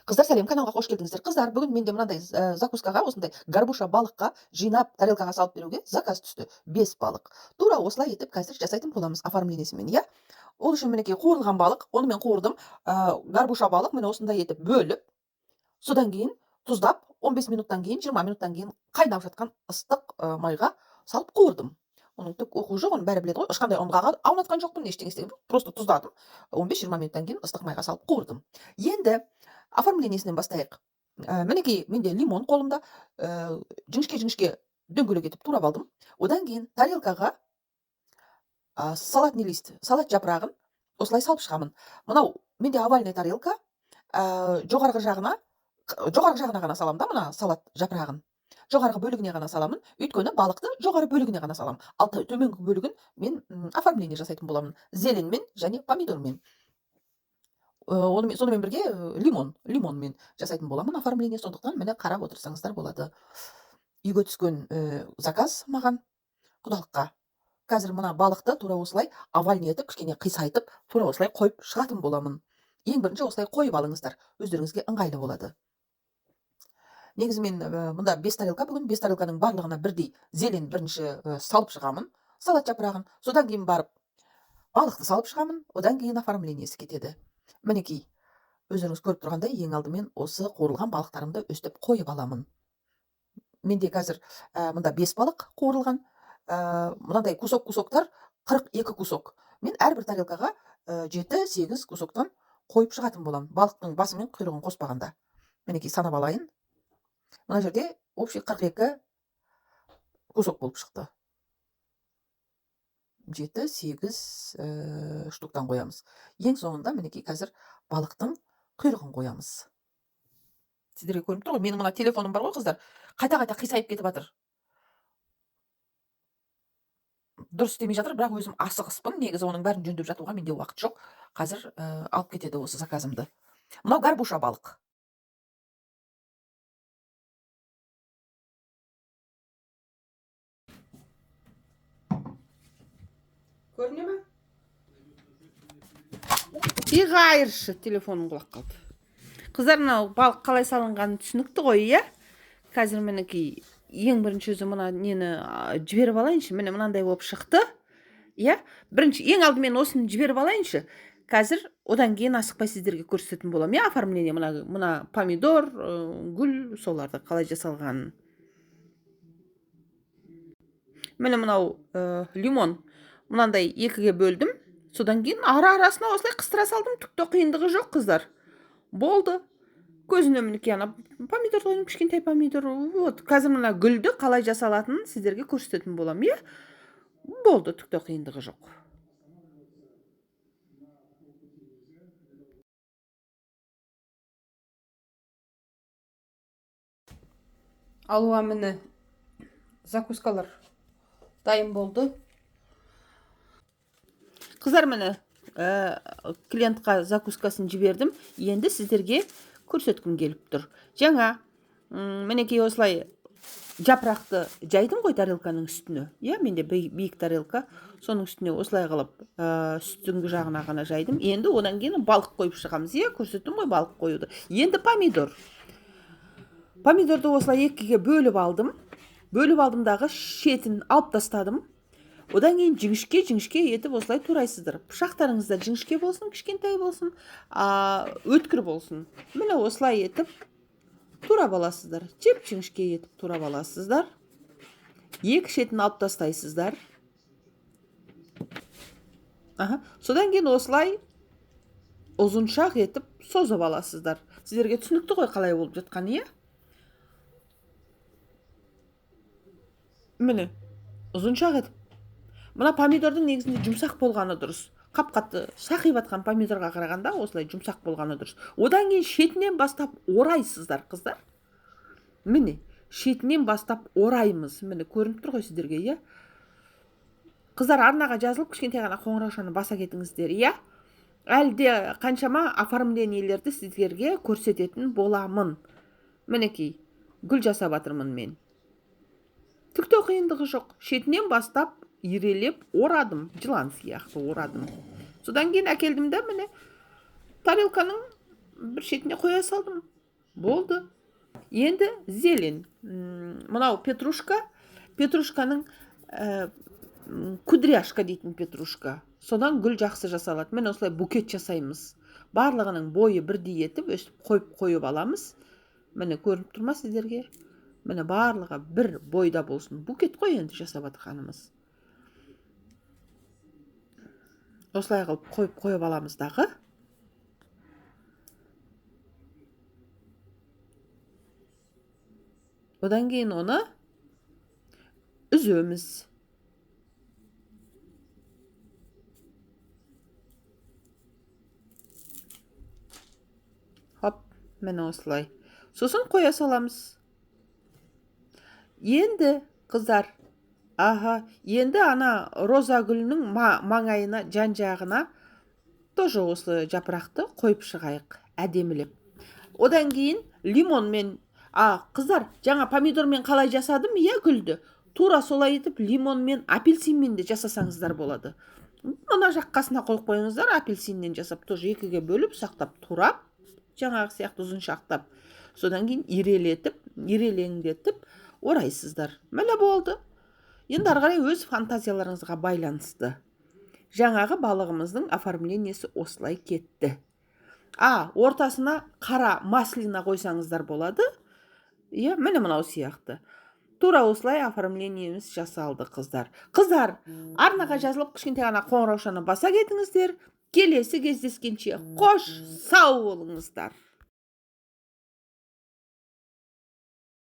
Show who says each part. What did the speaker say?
Speaker 1: Қыздар, сәлем, каналға қош келдіңіздер. Қыздар, бүгін менде мынандай закускаға, осындай горбуша балыққа жинап тарелкаға салып беруге заказ түсті. 5 балық. Тура осылай етіп қазір жасайтын боламыз оформлениесімен, иә? Ол үшін мінекей қуырылған балық, оны мен қуырдым. Горбуша балық міне осындай етіп бөліп, содан кейін тұздап 15 минуттан кейін, 20 минуттан кейін қайнап жатқан ыстық майға салып қуырдым. Оның түк оқуы жоқ, оны бәрі біледі ғой. Ешқандай ұнға аунатқан жоқпын, ештеңе істеген жоқпын. Просто тұздадым. 15-20 минуттан кейін ыстық майға салып қуырдым. Енді оформлениесінен бастайық. Мінекей менде лимон қолымда, жіңішке-жіңішке дөңгелек етіп турап алдым. Одан кейін тарелкаға салатный лист, салат жапырағын осылай салып шығамын. Мынау менде овальный тарелка, жоғарғы жағына ғана саламын да мына салат жапырағын. Жоғарғы бөлігіне ғана саламын, өйткені балықты жоғары бөлігіне ғана саламын. Ал төменгі бөлігін мен оформление жасайтын боламын. Зеленмен және помидормен. Сонымен бірге лимонмен жасайтын боламын оформление. Сондықтан міне қарап отырсаңыздар болады. Үйге түскен заказ маған құдалыққа. Қазір мына балықты тура осылай овальный етіп, кішкене қисайтып, тура осылай қойып шығатын боламын. Ең бірінші осылай қойып алыңыздар, өздеріңізге ыңғайлы болады. Негізі мен мұнда 5 тарелка бүгін, 5 тарелканың барлығына бірдей зелень бірінші салып шығамын, салат жапырағын, содан кейін барып балықты салып шығамын, одан кейін оформлениесі кетеді. Мінекей, өздеріңіз көріп тұрғандай, ең алдымен осы қуырылған балықтарымды өстіп қойып аламын. Менде қазір мұнда 5 балық қуырылған, мынандай кусок-кусоктар 42 кусок. Мен әрбір тарелкаға 7-8 кусоктан қойып шығатын боламын, балықтың басы мен құйрығын қоспағанда. Мінекей, санап алайын. Мына жерде общий 42 кусок болып шықты. 7-8 штуктан қоямыз. Ең соңында мінекей қазір балықтың құйрығын қоямыз. Сіздерге көрініп тұр ғой, менің мына телефоным бар ғой, қыздар, қайта-қайта қисайып кетіп жатыр. Дұрыс істемей жатыр, бірақ өзім асығыспын. Негізі оның бәрін жөндеп жатуға менде уақыт жоқ. Қазір алып кетеді осы заказымды. Мынау горбуша балық. Көріне ме?
Speaker 2: Иғайыршы, телефоным құлап қалды. Қыздар, мынау балық қалай салынғаны түсінікті ғой, иә? Қазір мінекей ең бірінші өзі мына нені жіберіп алайыншы. Міне мынандай болып шықты. Иә? Бірінші ең алдымен осыны жіберіп алайыншы. Қазір одан кейін асықпай сіздерге көрсететін боламын, иә, оформление мына помидор, гүл, соларды қалай жасалғанын. Міне мынау лимон мынандай екіге бөлдім. Содан кейін ара-арасына осылай қыстыра салдым. Түк те қиындығы жоқ, қыздар. Болды. Көзіне мінекей ана помидор қойдым, кішкентай помидор. Вот, қазір мына гүлді қалай жасалатынын сіздерге көрсететін боламын, иә? Болды, түк те қиындығы жоқ.
Speaker 3: Алуа, міне закускалар дайын болды.
Speaker 2: Қыздар, міне клиентқа закускасын жібердім. Енді сіздерге көрсеткім келіп тұр. Жаңа мінекей осылай жапырақты жайдым ғой тарелканың үстіне. Иә, менде биік тарелка, соның үстіне осылай қылып, үстіңгі жағына ғана жайдым. Енді одан кейін балық қойып шығамыз. Иә, көрсеттім ғой балық қоюды. Енді помидор. Помидорды осылай екіге бөліп алдым. Бөліп алдым дағы шетін алып тастадым. Одан кейін жіңішке-жіңішке етіп осылай турайсыздар. Пышақтарыңыз да жіңішке болсын, кішкентай болсын, өткір болсын. Міне осылай етіп турап аласыздар. Жіп-жіңішке етіп турап аласыздар. Екі шетін алып тастайсыздар. Аха. Содан кейін осылай ұзыншақ етіп созып аласыздар. Сіздерге түсінікті ғой қалай болып жатқаны, иә? Міне, ұзыншақ етіп. Мына помидордың негізінде жұмсақ болғаны дұрыс. Қап-қатты сақиып атқан помидорға қарағанда осылай жұмсақ болғаны дұрыс. Одан кейін шетінен бастап орайсыздар, қыздар. Міне, шетінен бастап ораймыз. Міне, көрініп тұр ғой сіздерге, иә? Қыздар, арнаға жазылып, кішкентай ғана қоңыраушаны баса кетіңіздер, иә? Әлі де қаншама оформлениелерді сіздерге көрсететін боламын. Мінекей, гүл жасап жатырмын мен. Түк те қиындығы жоқ. Шетінен бастап ирелеп орадым, жылан сияқты орадым. Содан кейін әкелдім де, міне, тарелканың бір шетіне қоя салдым. Болды. Енді зелень. Мынау петрушка. Петрушканың кудряшка дейтін петрушка. Содан гүл жақсы жасалады. Міне осылай букет жасаймыз. Барлығының бойы бірдей етіп, өстіп қойып аламыз. Міне көрініп тұр ма сіздерге? Міне барлығы бір бойда болсын. Букет қой енді жасап жатқанымыз. Осылай қылып қойып аламыз дағы. Одан кейін оны үземіз. Хоп, міне осылай. Сосын қоя саламыз. Енді қыздар, енді ана роза гүлінің маңайына, жан-жағына тоже осы жапырақты қойып шығайық, әдемілеп. Одан кейін лимонмен, қыздар, жаңа помидормен қалай жасадым, иә, гүлді. Тура солай етіп лимонмен, апельсинмен де жасасаңыздар болады. Мына жақ қасына қойып қойыңыздар, апельсиннен жасап, тоже екіге бөліп, ұсақтап турап, жаңағы сияқты ұзыншақтап. Содан кейін ирелеңдетіп орайсыздар. Міне болды. Енді ары қарай өз фантазияларыңызға байланысты. Жаңағы балығымыздың оформлениесі осылай кетті. Ортасына қара маслина қойсаңыздар болады. Иә, міне мынау сияқты. Тура осылай оформлениеміз жасалды, қыздар. Қыздар, арнаға жазылып, кішкентай ғана қоңыраушаны баса кетіңіздер. Келесі кездескенше қош сау болыңыздар.